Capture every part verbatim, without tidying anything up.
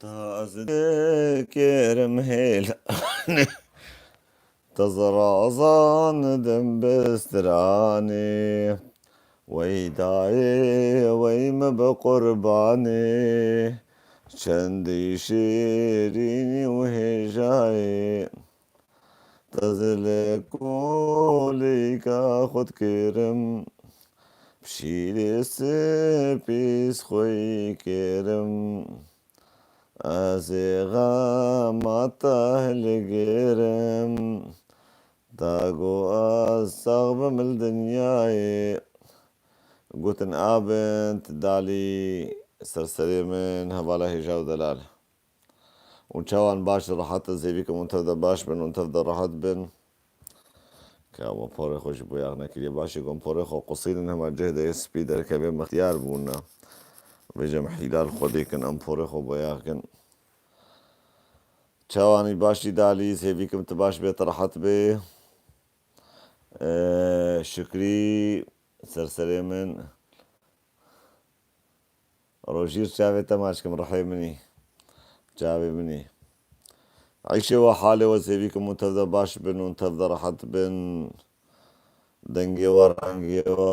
Ez dikerim hêlan, te zirazan dim bi stranê. Wey dayê, wey min bi qurbanê, çendî şêrînî û hêjayê. Te zilê kolîka xwe dikerim, bi şîrê spî xweyî kerim. Ez ê xema te hilgirim, ta ku ez sax bim li dinyayê. Gotin Abint Dalî, ser serê min, hevala hêja û delal. Û çawan baş rehet in, zêvî kim hûn tev de baş bin, hûn tev de rehet bin. Ka me porê xwe jî boyax nekiriye. Başê ku em porê xwe qusînin, hema cih de yê spî derkeve, mextiyar bûne. Vêce em hîla li Xwedê kin, em porê xwe boyax kin. Çawanî başî Dalî, zêvî kim tu baş bê, tu rehet bê. Ee, Şukrî, ser serê min. Rojîr çavê te maçkim rihê min î. Çavê min î. Eyşê we, halê we, zêvî kim hûn tev de baş bin, hûn tev de rehet bin. Dengê we, rengê we.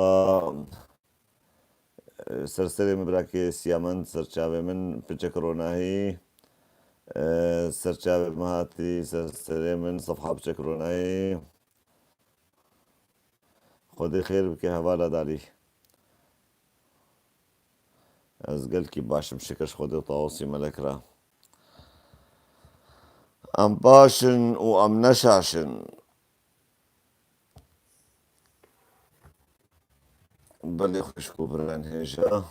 Ser serê min birakê Siyamend, ser çavê min piçek ronahî. Ser çavê min hatî, ser serê min sefha piçek ronahî. Xwedê xêr bike hevala Dalî. Ez gelkî baş im, şikir ji Xwedê û Tawusî Melek re. Em baş in û em neşaş in. Belê xwişk û birayên hêja.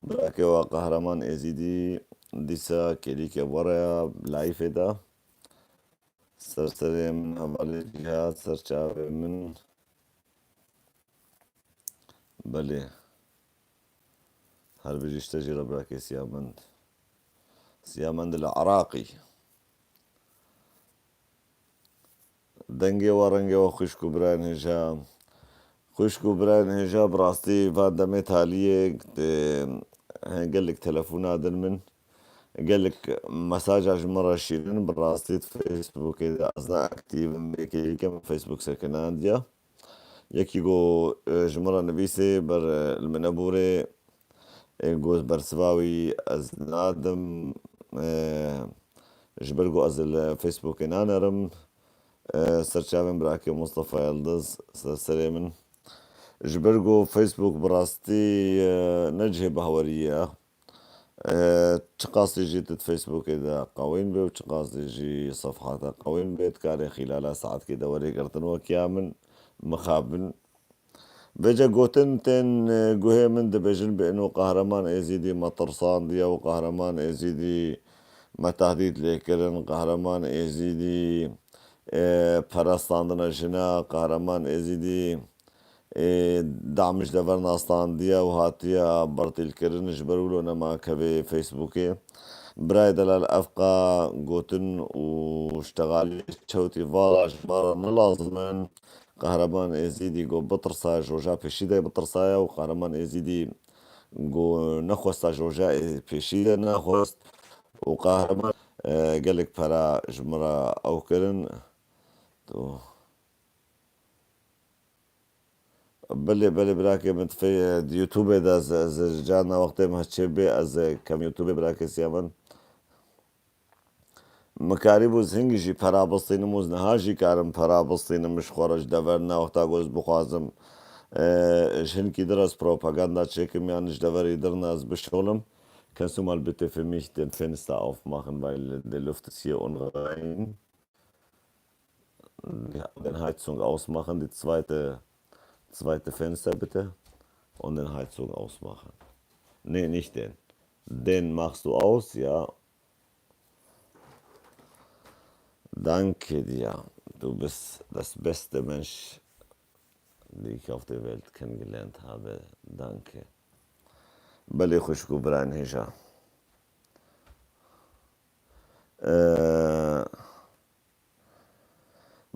Birakê we Qehreman Êzîdî dîsa kêlîke were ya layîfê de. Ser serê min hevalê Cîhad, ser çavê min. Belê. Her bijî ji te jî re birakê Siyamend. Siyamend li Iraqî. Dengê we, rengê we xwişk û birayên hêja. Xwişk û birayên hêja, bi rastî van demê taliyê, e, gelek telefona din min. Gelek mesaja ji min re şînin, bi rastî di Facebookê de ez ne aktîv im, yekê yekê min Facebook sekinandiye. Yekî got, e, ji min re nivîsê, ber, e, li min neborê, e, got bersiva wî ez nadim, e, ji ber ku ez li Facebookê nanerim, e, ser çavên birakê Mustafa Yildiz, ser serê min. Ji ber ku Facebook bi rastî, e, ne cihê bahweriyê ye. E, çiqasî jî tu di Facebookê de qewîn bê û çiqasî jî sefha te qewîn bê, dikarê xîlala saetkê de werê girtin wek ya min mixabin. Vêce gotin tên, e, guhê min dibêjin bi ino Qehreman Êzîdî me tirsandiye û Qehreman Êzîdî me tehdît lê kirin, Qehreman Êzîdî, e, pere standine jina, Qehreman Êzîdî, ê, dam ji deverna standiye û hatiye bertîlkirin, ji ber wilo nema kevê Facebookê. Birayê delal, ev qa gotin û ştexalî çewtî vala ji me re ne lazim in. Qehreman Êzîdî got bitirsa, ji roja pêşî de bitirsaya û Qehreman Êzîdî got nexwesta, ji roja ê-, pêşî de nexwest û Qehreman, e, gelek pera ji min re ew kirin. Tu Belê, belê, birakê min, di fê-, di YouTubeê de ez, ez carna wextê min çê bê, ez, e, kem YouTubeê, birakê Siyamen. Min karîbû ez hingî jî pera bistînim û ez niha jî karim pera bistînim, ji xwe re ji dever ne wexta ku ez bixwazim, e, ji hinkî dir ez propaganda çêkim, yan ji deverî dir ne ez bişolim. Kannst du mal bitte für mich den Fenster aufmachen, weil die Luft ist hier unrein. Ja, den Heizung ausmachen, die zweite, zweite Fenster bitte. Und den Heizung ausmachen. Nee, nicht den. Den machst du aus, ja. Danke dir. Du bist das beste Mensch, die ich auf der Welt kennengelernt habe. Danke. Belê xwişk û birayên hêja. Ee,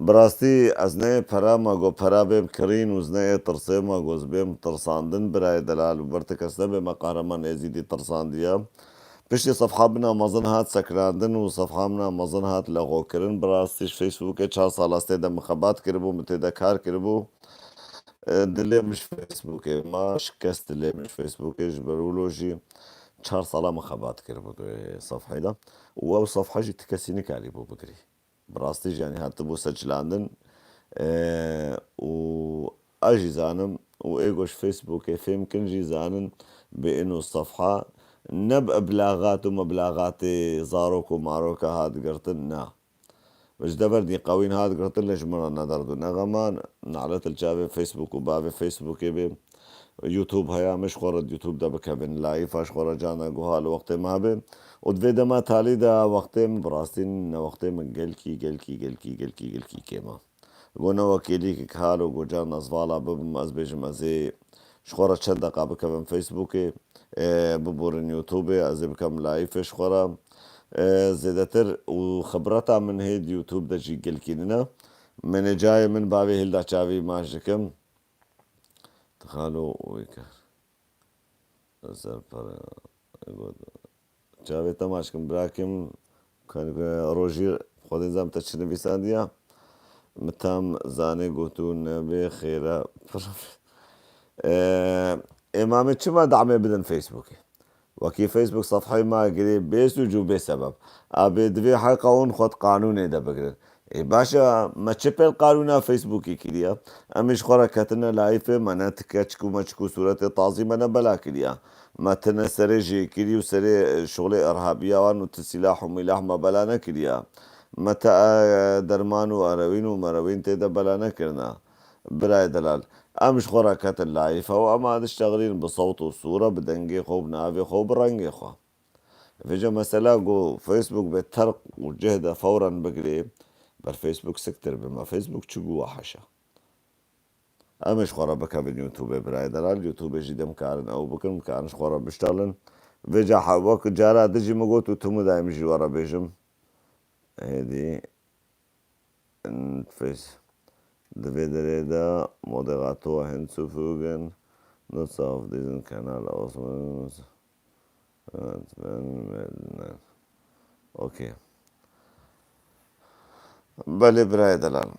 Bi rastî ez neyê pera me got pera bêm kirîn û ez neyê tirsê me got ez bêm tirsandin, birayê delal û ber ti kes nebê me Qehreman Êzîdî tirsandiye. Piştî sefha mina mezin hat sekinandin û sefha mina mezin hat lexwekirin. Bi rastî ji Facebookê çar sala ez tê de min xebat kiribû, min tê de kar kiribû. E, dilê min ji Facebookê ma şikest, dilê min ji Facebookê, ji ber wilo jî çar sala min xebat kiribû di wê sefhê de. Û ew sefha jî ti kesî nikarîbû bigirî. Bi rastî jî, yanî, hatibû seçilandin. E, û ez jî zanim û ê ku ji Facebookê fêm kin jî zanin, bi ino sefha ne bi eblaxat û meblaxatê zarok û maroka hat girtin, na. Ji dever dî qewîn hat girtin, lê ji min re ne derd û ne xema, nalet li çavê Facebook û bavê Facebookê bê. YouTube heye, em ji xwe re di YouTube de bikevin, live a ji xwe re cana guha li wextê me hebe. Û di vê dema talî de wextê min bi rastî ne wextê min gelkî, gelkî, gelkî, gelkî, gelkî kêm e. Go ne wekî lîkek hal û go carna ez vala bibim, ez bêjim ez ê ji xwe re çend deqa bikevim Facebookê, e, biborin YouTubeê, ez ê bikem live ji xwe re. E, zêdetir û xibreta min hê di YouTube de jî gelkî nine. Menecayê min bavê hilda çavî maç dikim. Dixalo wê kar. Ser pere. Got. Çavê te maç kim, birakim. Kan rojî xwedê zam te çi nivîsandiya. Mi tam zanê gotû nebê xêra. Ee, ê mamê çima damê bidin Facebookê? Wekî Facebook sefhayê ma girê bê sûc û bê sebeb. A bê divê heqa hûn xwe di qanûnê de bigirin. Ê baş e, me çi pêl qanûna Facebookê kiriye? Em ê ji xwe re ketine layîfê, me ne ti keçik û meçik û sûretê tazî me ne bela kiriye. Me ti ne serê jêkirî û serê, e, şixulê irhabiya wan û ti sîlah û mîlah me bela nekiriye. Me ti, e, derman û erewîn û merewîn tê de bela nekirine. Birayê delal, em ji xwe re ketin layîfe û em a diştexilîn bi sewt û sûre, bi dengê xwe, bi navê xwe û bi rengê xwe. Vêca mesela ku Facebook bê terq û cih de fewren bigirê, ber Facebook siktir be. Me Facebook çi bû, we haşa. Em ê ji xwe re bikevin YouTubeê, birayê delal. YouTubeê jî dem karin ew bikin, karin ji xwe re biştalin. Vêca he, wek cara di jî min got û tu min dayim jî we re bêjim. Hêdî. Face. Di vê derê de moderator hinzufügen, Nutzer auf diesen Kanal auswählen. Evet, ben, ben, nein. Okey. Belê birayê delal.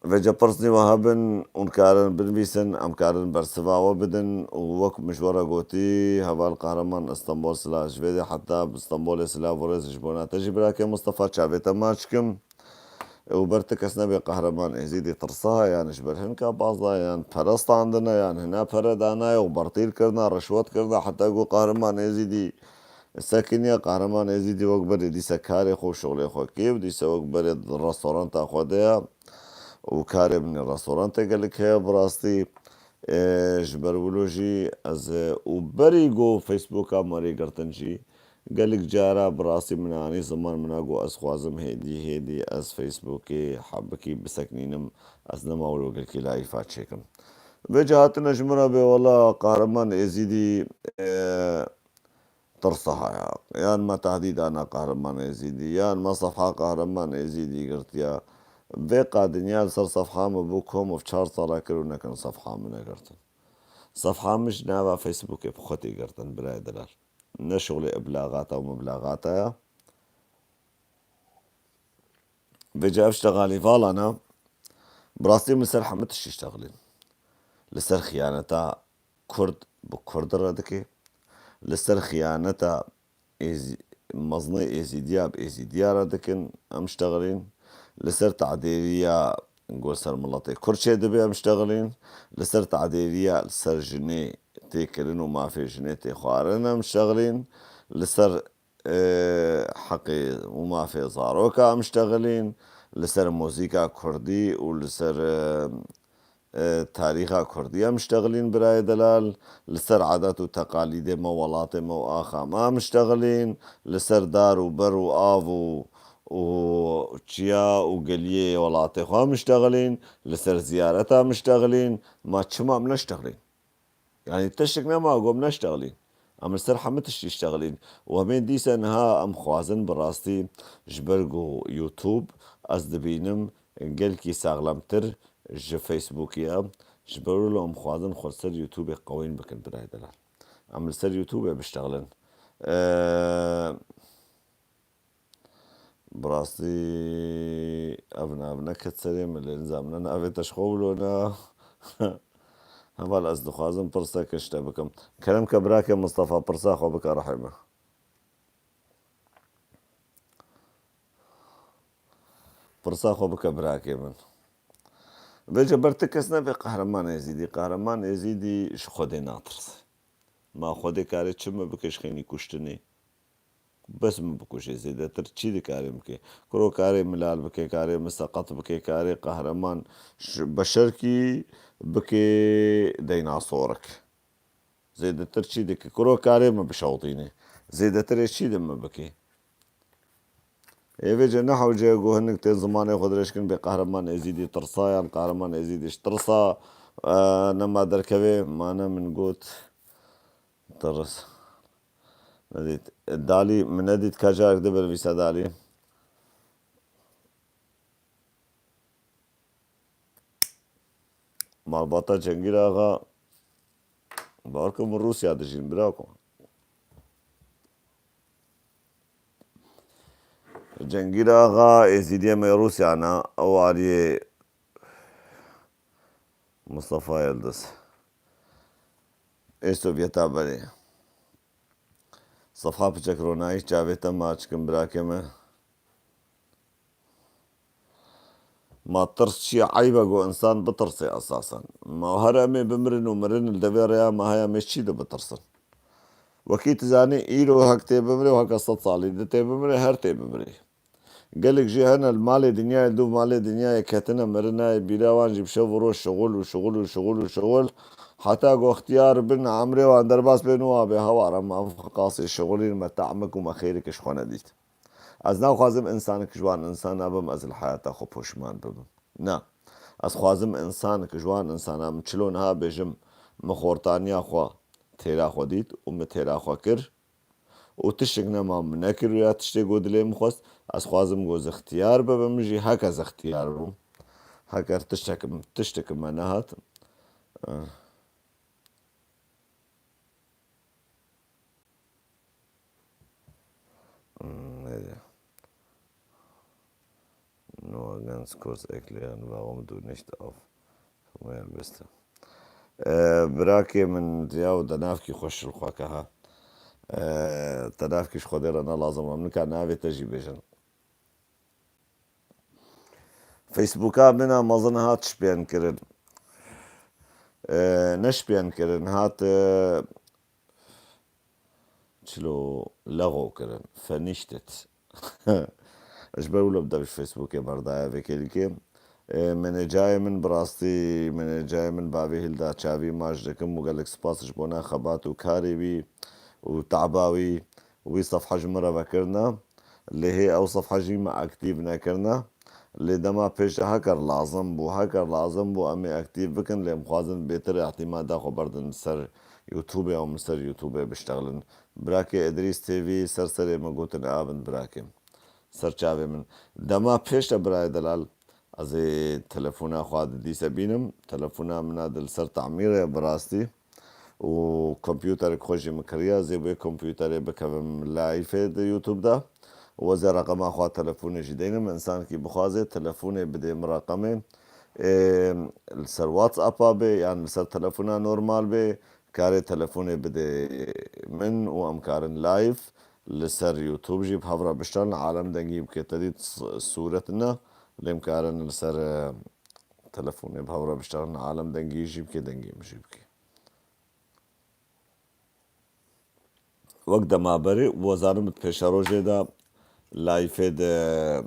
Vêca pirsnî we hebin, hûn karin binivîsin, em karin bersiva we bidin û wek min ji we re gotî, heval Qehreman Stenbol silav ji vê de heta bi Stenbolê silav û rêz ji bona te jî birakê Mistefa, çavê te maç kim. Û ber ti kes nebê Qehreman Êzîdî tirsa, yan ji ber hinka baza, yan pere standine, yan hina pere danaye û bertîl kirine, rişwet kirine, heta ku Qehreman Êzîdî sekiniye. Qehreman Êzîdî wek berê dîse karê xwe û şixulê xwe kê û dîse wek berê di restoranta xwe de ye û karê min ê restorantê gelek heye bi rastî. E, ji ber wilo jî ez, e, û berî ku Facebooka me rê girtin jî, gelek cara bi rastî min anî ziman, min a got ez xwazim hêdî, hêdî ez Facebookê hebikî biseknînim, ez nema wilo gelkî layîfa çêkim. Vêca hatine ji min re bê, wela Qehreman Êzîdî, e, tirsa haya. Yan me tehdîd ana Qehreman Êzîdî, yan me sefha Qehreman Êzîdî girtiya. Vê qa dinya li ser sefha me bû, kom ev çar sala kir û nekin sefha min negirtin. Sefha min ji nava Facebookê bi xwe tê girtin, birayê delal. Ne şixulê iblaxata û miblaxata ya. Vêca ev ştegalî valana, bi rastî min ser hemû tiştî ştexilîn. Li ser xiyaneta Kurd bi Kurd re dike. Li ser xiyaneta Êzî-, mezinê Êzîdiya bi Êzîdiya re dikin, em ştexilîn. Li ser tadêriya ku ser miletê Kurd çêdibe, em ştexilîn. Li ser tadêriya li ser jinê tê kirin û mafê jinê tê xwarin, em ştexilîn. Li ser, e, heqê û mafê zaroka em ştexilîn. Li ser muzîka kurdî û li ser, e, e, tarîxa kurdî em ştexilîn, birayê delal, li ser adet û teqalîdê me, welatê me û axa me em ştexilîn, li ser dar û ber û av û, û çiya û geliyê welatê xwe em ştexilîn, li ser ziyareta em ştexilîn, ma çima em neştexilîn? Yanî tiştek nema ku em neştexilîn. Em li ser hemû tiştî ştexilîn. Û em ê dîse niha em xwazin bi rastî ji ber ku YouTube, ez dibînim, gelkî saxlemtir ji Facebookê ye. Ji ber wilo em xwazin xwe li ser YouTubeê qewîn bikin, birayê delal. Em li ser YouTubeê biştexilin. Eee, bi rastî ev nav neket serê min, lê nizanim ne navê te ji xwe wilo ne. Heval ez dixwazim pirseke ji te bikim. Kerem ke birake Mistefa pirsa xwe bike rihê min. Pirsa xwe bike birakê min. Vêce ber ti kes nebe Qehreman Êzîdî. Qehreman Êzîdî ji Xwedê natirse. Ma Xwedê karê çi min bike ji xênî kuştinê? Bes min bikuje, zêdetir çi dikarê min bike? Kuro karê min lal bike, karê min seqet bike, karê qehreman ş-, beşerkî bike deynasorik. Zêdetir çi dike? Kuro karê min bişewtîne. Zêdetirê çi de min bike? Ê vêce ne hewce ku hinek tên zimanê xwe dirêj kin bê Qehreman Êzîdî tirsa, yan Qehreman Êzîdî ji tirsa, e, nema derkevê, mane min got tirs. Nedît. Dalî, min nedît ka carek de binivîse Dalî. Malbata Cengîr Axa, bawer ke min Rûsya dijîm, bira ku. Cengîr Axa, Êzîdiyê me Rûsya ne, ew aliyê Mustafa Yildiz. Ê Sovyeta berê. Sefha piçek ronayî çavê te maç kim birakê me. Ma tirs çi ye? Eyb e ku insan bitirsê esasen. Ma her em ê bimirin û mirin li devê rêya me heye, em ê çi de bitirsin? Wekî tu zanî îro hek tê bimrê û heke sed salî di tê bimrê, her tê bimrê. Gelek jî hene li malê dinyayê, li dû malê dinyayê ketine, mirine, yê bîra wan jî bi şev û roj şixul û şixul û şixul û şixul. Heta ku ixtiyar bin, emrê wan derbas bên û abê hewara ma qasê şixulîn me tahmik û me xêrek ji xwe nedît. Ez naxwazim insanek ji wan insana bim, ez li heyata xwe poşman bibim. Na. Ez xwazim insanek ji wan insana, min çilo niha bêjim, min xortaniya xwe têra xwe dît û min têra xwe kir û tiştek nema min nekir û ya tiştê ku dilê min xwest, ez xwazim ku ez ixtiyar bibim, min jî hek ez ixtiyar bûm. Heker tiştek, tiştek me nehat, eh, Hmm, neyse. Nur ganz kurz erklären, warum du nicht auf Feuer bist. Ee, birakê min, ya, te navkî xweş li xwe ke ha. Ee, te navkî ji Xwedê re ne lazim e, min ka navê te jî bêjin. Facebooka min a mezin hat şpênkirin. Ee, ne şpênkirin, hat, ee, çilo lexo kirin. Vernichtet. Ji ber wilo bi dev ji Facebookê berdaya vê kêlîkê. Ee, menecayê min bi rastî, menecayê min bavê Hîlda çavî maç dikim û gelek spas ji bona xebat û karê wî û taba wî. Wî sefha ji min re vekirine. Lê hê ew sefha jî me aktîv nekirine. Lê dema pêş de heker lazim bû, heker lazim bû em ê aktîv bikin, lê em xwazin bêtir îtîmada xwe berdin li ser YouTubeê û em li ser YouTubeê biştexilin. Birakê Idrîs T V ser serê min gotin, a bin birakê. Ser çavê min. Dema pêş de birayê delal, ez ê telefona xwe di dîse bînim. Telefona min a di li ser tamîrê ye bi rastî. Û kompûterek xwe jî min kiriye, ez ê bi wê kompûterê bikevim live di YouTube de. Û ez ê reqema xwe telefonê jî deynim. Însanekî bixwaze telefonê bidê min reqemê, ê, li ser WhatsApp-a bê, yan li ser telefona normal bê, karê telefonê bidê min û em karin live li ser YouTube jî bi hev re bişterin, alem dengî bike. Te dît s-, sûret ne, lê em karin li ser, e, telefonê bi hev re bişterin, alem dengî jî bike, dengê min jî bike. Wek dema berê, û zanim di pêşerojê de live-ê de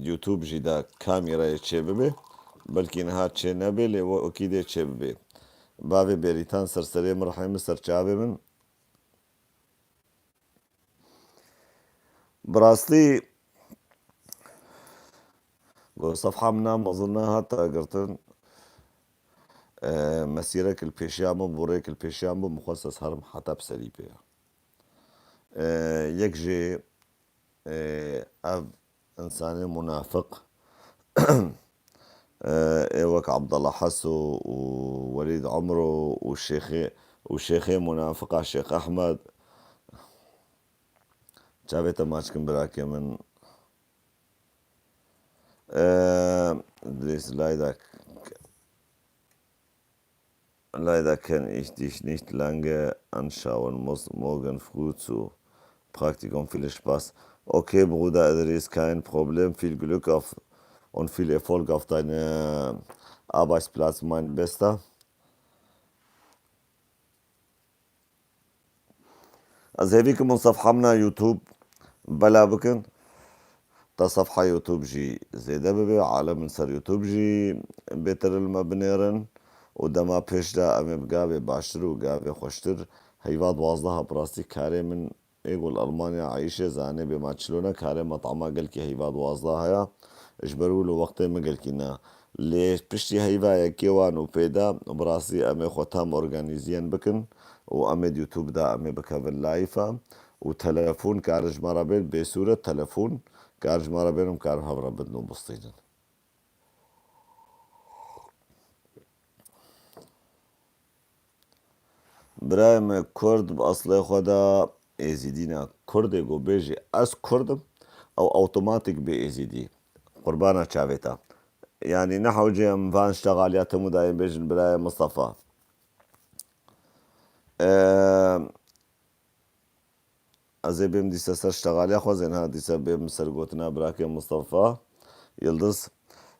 YouTube jî de kamîreyê çê bibe. Belkî niha çê nebe, lê wekî dê çê bibe. Bavê Bêrîtan ser serê min, rihê min ser çavê min. Bi rastî, ku sefha min a mezin nehat girtin, e, mesîrek li pêşiya min bû, rêk li pêşiya min bû, min xwest ez herim heta bi serî pê. E, yek jê, e, ev însanê munafiq, e, ê wek Abdullah Heso û Welîd Umro û şêxê, û şêxê munafiqa Şêx Ehmed. Çavê te maç kin birakê min. Eee, Dres Layda, Layda, kenn ich dich nicht lange anschauen, muss morgen früh zu Praktikum, viel Spaß. Okay, Bruder Idris, kein Problem, viel Glück auf, und viel Erfolg auf deine Arbeitsplatz, mein Bester. Ez hêvî kim hûn sefha min a YouTube bela bikin, ta sefha YouTube jî zêde bibe, alem li ser YouTube jî bêtir li me binêrin û dema pêş de em ê bi gavê baştir û gavê xweştir heyva duwazdeh bi rastî karê min ê ku li Almanya eyşê zanê bê maçlona karê metama gelkî heyva duwazdeh heye. Ji ber wilo wextê min gelkî ne. Lê piştî heyva yekê wan û pê de bi rastî em ê xwe tam organîziyen bikin û em ê di YouTube de em ê bikevin live û telefon kar ji me re bên bê sûret telefon kar ji me re bên û em karin hev re bidin û bistînin. Birayê me Kurd bi eslê xwe de Êzîdî ne. Kurdê ku bêjî ez Kurd im, ew awtomatîk bê Êzîdî. Qurbana çavê te. Yanî ne hewce em van ştexaliya tim û dayên bêjin birayê Mistefa. Eee, Ez ê bêm dîsa ser ştexaliya xwe, zên ha dîsa bêm ser gotina birakê Mistefa Yildiz.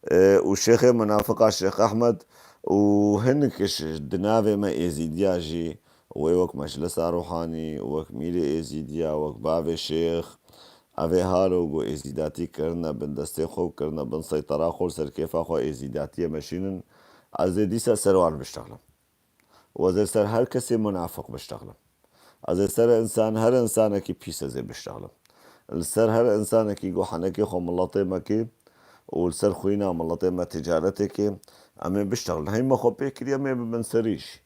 Ê, û Şêxê Munafiqa Şêx Ehmed û hinek ji di navê me Êzîdiya jî, wê wek Meclisa Ruhanî, wek Mîrê Êzîdiya, wek Bavê Şêx, ev ê halo ku Êzîdatî kirine bin destê xwe û kirine bin seytera xwe û li ser kêfa xwe Êzîdatiyê meşînin, ez ê dîsa ser wan biştexlim. û ez ê ser her kesê munafiq biştexlim. Ez ê ser însan, her însanekî pîs ez ê biştexlim. Li ser her însanekî ku henekê xwe miletê me kê û li ser xwîna miletê me ticaretê kê, em ê biştexlin. Hey me xwe pê kiriye, em ê bibin serî jî.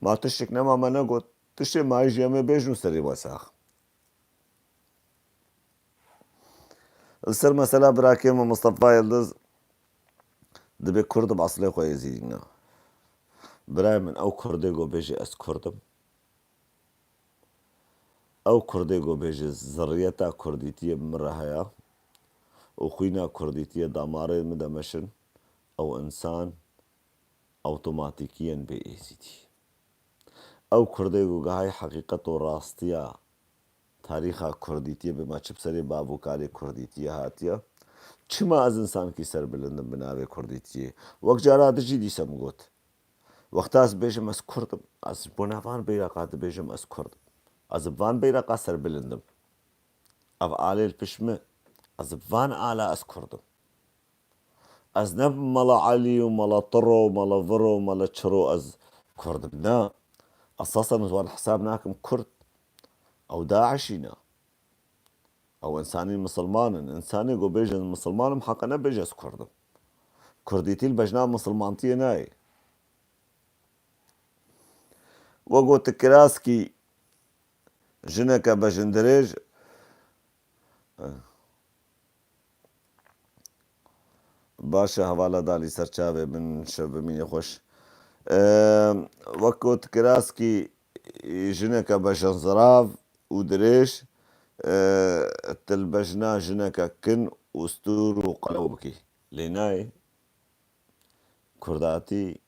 Ma tiştek nema me negot, tiştê mayî jî em ê bêjin û serî we sax. Li ser mesela birakê min Mistefa Yildiz dibê Kurd bi eslê xwe Êzîdî ne. Birayê min, ew Kurdê ku bêjê ez Kurd im, ew Kurdê ku bêjê zirriyeta Kurdîtiyê bi min re heye û xwîna Kurdîtiyê damarê min de meşin, ew însan awtomatîkiyen bê Êzîdî. Ew Kurdê ku gihayî heqîqet û rastiya tarîxa Kurdîtiyê bê me çi bi serê bav û kalê Kurdîtiyê hatiye. Çima ez însankî serbilind im bi navê Kurdîtiyê? Wek cara di jî dîsa min got. Wexta ez bêjim ez Kurd im, ez ji bona van beyreqa dibêjim ez Kurd im. Ez bi van beyreqa serbilind im. Ev alê li pişt min, ez bi van ala ez Kurd im. Ez ne mala Elî û mala Tiro û mala Viro û mala Çiro ez Kurd im. Na. Esasen ez wan hesab nakim Kurd. Ew DAIŞî ne. Ew însanî misilman in. Însanê ku bêje ez misilman im, heqe nebêje ez Kurd im. Kurdîtî li bejna misilmantiyê nayê. We got kiraskî jineke bejindirêj. Baş e, hevala dalî ser çavê min, şev bimîne xweş. Eee, wek got kiraskî jineke bejen zirav û dirêj, eee, tu li bejna jineke kin û stûr û qelew bikî. Lê nayê. Kurdatî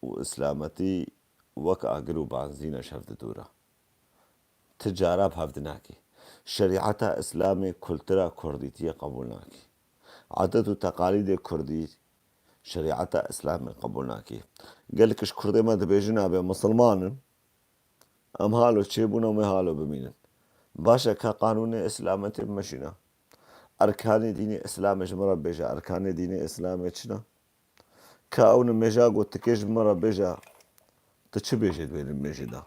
û îslametî wek agir û banzîn e, ji hev didûre. Ti cara bi hev dinakî. Şerîeta îslamê kultura kurdîtiyê qebûl nakî. Adet û teqalîdê kurdî şerîeta îslamê qebûl nakî. Gelek ji kurdê me dibêjin, abê misilman in. Em halo çêbûn, em ê halo bimînin. Baş e, ka qanûnê îslametê bimeşîne. Erkanê dînê îslamê ji min re bêje, erkanê dînê îslamê çi ne? Ka ew nimêja got, tikê ji min re bêje, tu çi bêjê di wê nimêjê de?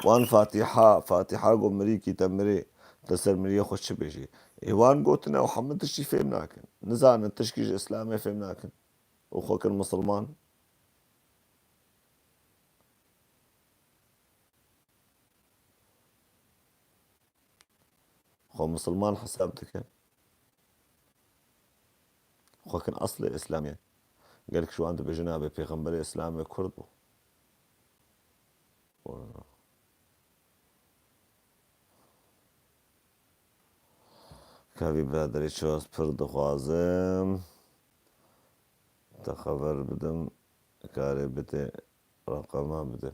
Wan Fatîha, Fatîha got, mirîkî te mirê, te ser miriyê xwe çi bêjê? Ê wan gotine, ew hemû tiştî fêm nakin. Nizanin, tişkî ji îslamê fêm nakin. Û xwe kirin misilman. Xwe misilman hesab dikin. Xwe kin eslê îslamê. Gelek ji wan dibêjin, abê pêxemberê îslamê kurd bû. Çavî biraderê çi ez pir dixwazim te xeber bidim, karê bide, reqema bide.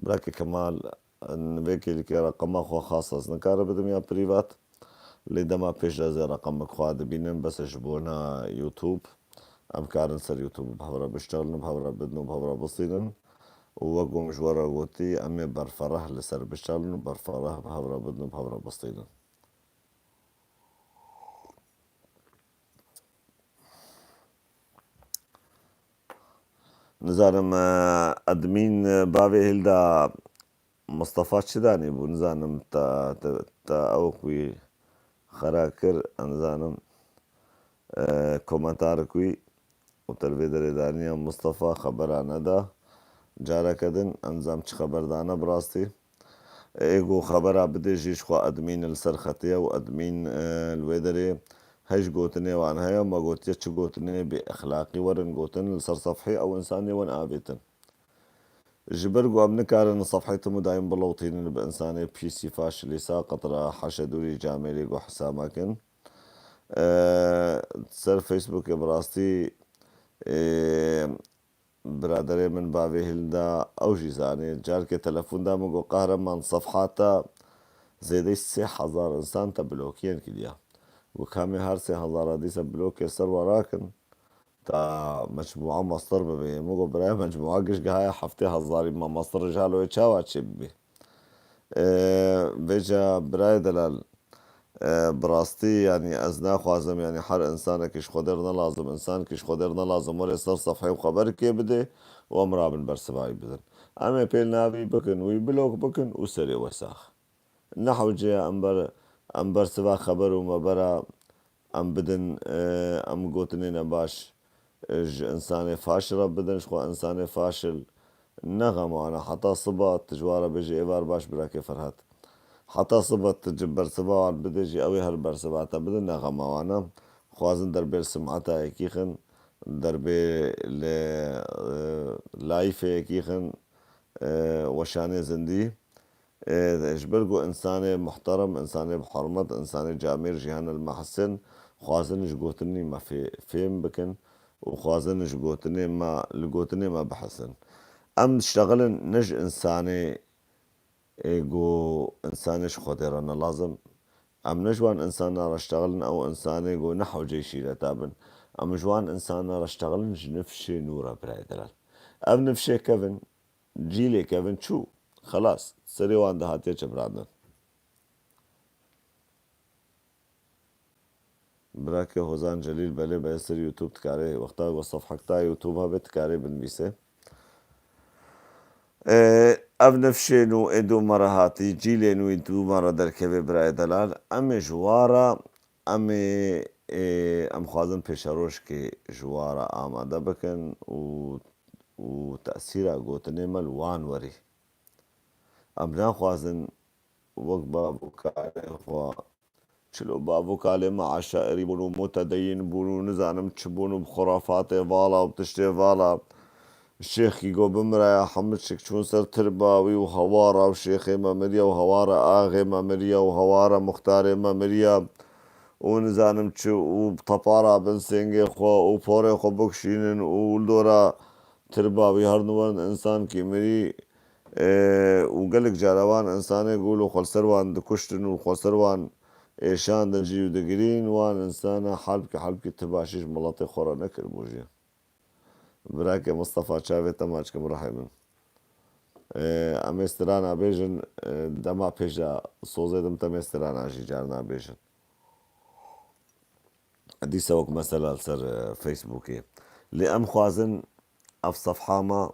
Birakê Kemal, vê kêlîkê reqema xwe xas ez nikare bidim ya prîvat. Lê dema pêş de ez ê reqemik xwe dibînim, bes ji bona YouTube. Em karin ser YouTube bi hev re biştelin û bi hev re bidin û bi hev re bistînin. Û wek ku min ji we re gotî, em ê berfereh li ser biştelin û berfereh bi hev re bidin û bi hev re bistînin. Nizanim, e, admin, e, bavê Hilda Mustafa çi danî bû, nizanim, ta, ta, ta ew ku wî xera kir, nizanim, e, komentarek wî û te li vê derê daniya Mustafa xebera neda. Careke din, em nizam çi xeber dane bi rastî. Ê ku xebera bidê jî ji xwe admin li ser xetê ye û admin, e, li wê derê hej gotinê wan heye, me gotiye çi gotinê bê exlaqî werin gotin li ser sefhê ew însanê wan avêtin. Ji ber ku em nikarin sefhê tim û dayim bilewtînin bi însanê pîsî faşilî saqit re heşe dûrî camêrî ku hisa me kin. E, ser Facebookê bi rastî, e, biraderê min bavê Hilda ew jî zanê. Carkê telefon da min got, Qehreman, sefha te zêdeyî sê hezar însan te blokiyen kiriya. Got, kamê her sê hezara dîsa blokê ser we rakin, ta mecmûa mestir bibe. Min got, biraya mecmûa giştgiha ye heftê hezarî, ma mestir ji halo wê çawa çêbibe? E, vêca birayê delal, e, bi rastî, yanî ez naxwazim, yanî her însanekî ji Xwedê re ne lazim, însanekî ji Xwedê re ne lazim were ser sefhê û xeberikê bide û em rabin bersiva wî bidin. Em ê pêl navî bikin, wî blok bikin û serê we sax. Ne hewce ye em ber, em bersiva xeber û mebera em bidin, e, em gotinê ne baş, e, ji însanê faşil re bidin, ji xwe însanê faşil ne xem wana. Heta siba tu ji wan re bêjî êvar baş birakê Ferhat. Heta siba tu ji bersiva wan bidê jî ew ê her bersiva te bidin ne xema wana. Xwazin derbê li simeta yekî xin, derbê li, e, layîfê yekî xin, e, weşanê zindî. E, ji ber ku însanê muhterem, însanê bi hurmet, însanê camêr jî hene li me hesin, xwazin ji gotinî me fê-, fêm bikin û xwazin ji gotinê me, li gotinê me bihesin. Em diştexilin ne ji însanê, e, ku însanê ji Xwedê re ne lazim. Em ne ji wan însana re diştexilin, ew însanê ku ne hewceyî şîreta bin. Em ji wan însana re diştexilin ji nifşê nû re, birayê delal. Ev nifşê kevin, cîlê kevin çû. Xelas, serê wan dihatiye çebrandin. Birakê Hozan Celîl, belê, belê, ser YouTube dikarê, wexta we sefhek ta YouTube hebe dikarê binivîse. Ê, ev nifşên û ê dû me re hatî, cîlên wî dû me re derkeve, birayê delal. Em ê ji wa re, em ê, ê, em xwazin pêşerojkê ji wa re amade bikin û, û tesîra gotinê me li wan werî. Em naxwazin wek bav û kalê xwe. Çilo bav û kalê me eşairî bûn û mutedeyîn bûn û nizanim çi bûn û bi xurafatê vala û bi tiştê vala. Şêxî got bimire ya hemû tiştek çûn ser tirba wî û hewara û şêxê me miriye û hewara axê me miriye û hewara muxtarê me miriye û nizanim çi û tepara bin sêngê xwe û porê xwe bikişînin û li dora tirba wî her niwerin însankî mirî. Ê, û gelek cara wan însanê gul û xwe li ser wan dikuştin û xwe ser wan êşandin jî û digirîn, wan însana helbkî helbkî ti başî ji miletê xwe re nekiribû jî. Birakê Mistefa çavê te maç kim ruhê min. Ê, em ê strana bêjin, ê, dema pêş de sozê dim te mê strana jî carna bêjin. Dîsa wek mesela li ser, e, Facebookê. Lê em xwazin ev sefha me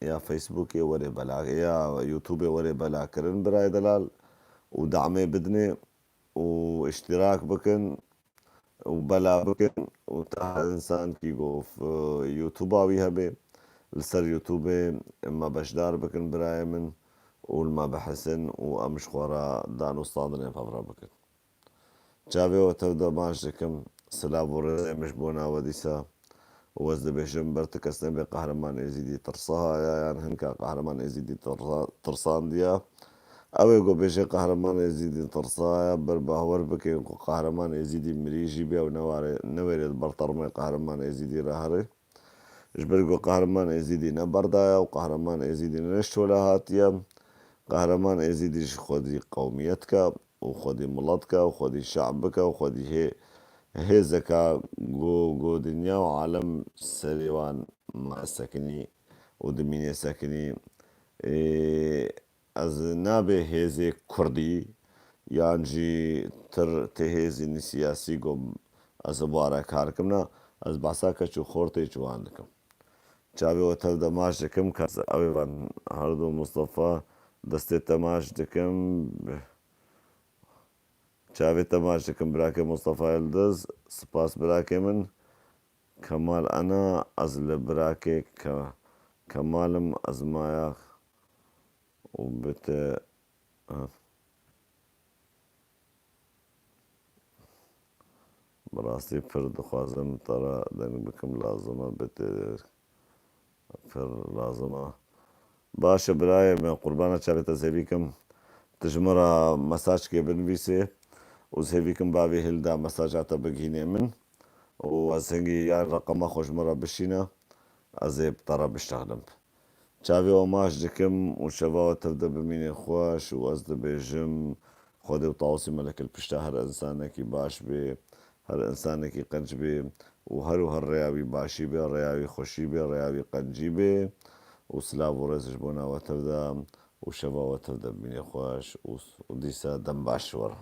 ya Facebookê were bela, ya YouTubeê were bela kirin birayê delal û damê bidinê û îştîrak bikin û bela bikin û ta her însankî ku, e, YouTube'a wî hebe li ser YouTubeê me beşdar bikin birayê min û li me bihesin û em ji xwe re dan û standinên hev re bikin. Çavê we tev de maç dikim. Silav û rêzê min ji bo nawe dîsa. Û ez dibêjim, ber ti kes nebê Qehreman Êzîdî tirsa haya, yan hinka Qehreman Êzîdî tirsa-, tirsandiya. Ew ê ku bêje Qehreman Êzîdî tirsaye, ber bawer bikin ku Qehreman Êzîdî mirî jî bê ew neware-, newêrê li ber termê Qehreman Êzîdî re here. Ji ber ku Qehreman Êzîdî ne berdaye û Qehreman Êzîdî ne ji çola hatiye. Qehreman Êzîdî ji xwedî qewmiyet ke û xwedî milet ke û xwedî şe'b bike û xwedî hê-, hêzeke ku, ku dinya û alem serê wan ma sekinî û dimînê sekinî. Ê, ez nabê hêzê kurdî yan jî tir tê hêzên siyasî ku ez ê bare kar kim na, ez behsa keç û xortê ciwan dikim. Çavê we tev de maç dikim, kes ew ê van herdu Mustafa destê te maç dikim. Çavê te maç dikim, birakê Mustafa Yildiz, spas birakê min. Kemal Ena, ez li birakê Ke-, Kemal im, ez maya û bi te, ha. Bi rastî pir dixwazim te re deng bikim, lazim e bi te pir lazim e. Baş e birayê me, qurbana çavê te zevî kim. Tu ji min re mesajkê binivîsê û zevî kim bavê hilda mesaja te bigihînê min. Û ez hingî yan reqema xwe ji min re bişîne, ez ê bi te re biştexlim. Çavê we maç dikim û şeva we tev de bimînê xweş û ez dibêjim, Xwedê û Tawusî Melek li pişta her însanekî baş bê, her însanekî qenc bê û her û her rêya wî başî bê, rêya wî xweşî bê, rêya wî qencî bê û silav û rêz ji bona we tev de û şeva we tev de bimînê xweş û, û dîsa dem baş ji we re.